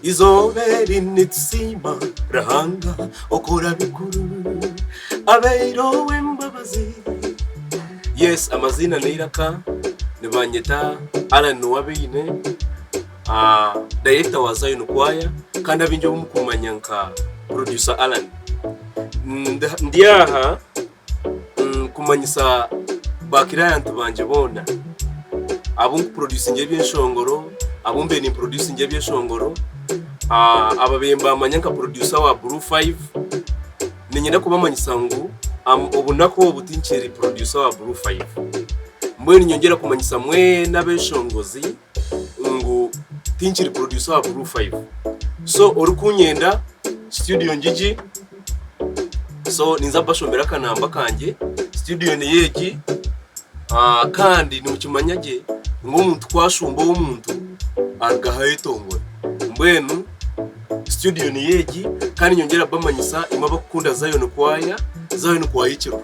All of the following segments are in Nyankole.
Izooba eri nitusiima Ruhanga okora bikuru abaire ow'embabazi. Yes amaziina n'eiraka nibanyeta Allan Nuwabeine director wa Zion Choir kandi abaingi obu mukumanya nka producer Allan. Ndi aha kumanyisa ba client bangye boona abu nkuproducinga ebyeshongoro, abu mbaire nimproducinga ebyeshongoro, ababaire nibamanya nka producer wa Blue 5, niinyenda kubamanyisa ngu obunaku obu tinkiri producer wa Blue 5. Mbwenu niinyongyera kumanyisa mwena abeshongozi ngu tinkiri producer wa Blue 5. So orikunyenda studio ngigi. So ninza kubashomera akanamba kangye, studio niyo egi kandi nimukimanya gye ngu omuntu ku ashumba ow'omuntu arugaho ayetongora. Mbwenu studio niyo egi kandi nyongyera kubamanyisa imwe abakukunda Zion Choir, Zion Choir ekiriho.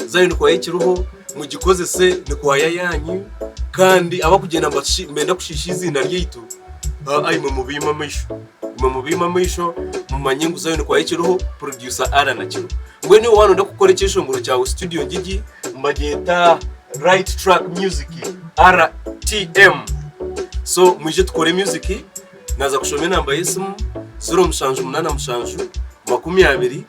Zion Choir ekiriho mugikozese ni kwaya yaanyu kandi abakugyenda nibenda kushiisha eiziina ryaitu, aa imwe mubaime amaisho. Imwe mubaime amaisho mumanye ngu Zion Choir ekiriho, producer Allan akiriho. Mbwenu iwe waaba nooyenda kukora ekyeshongoro kyawe studio ngigi, nibagyeta Right Track Music, RTM. So mwije tukore music, naaza kushoma enamba y'esimu, 0787 22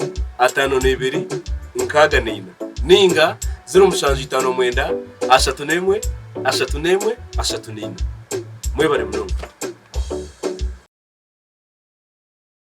64 nainga 0759 31 31 34. Mwebare munonga.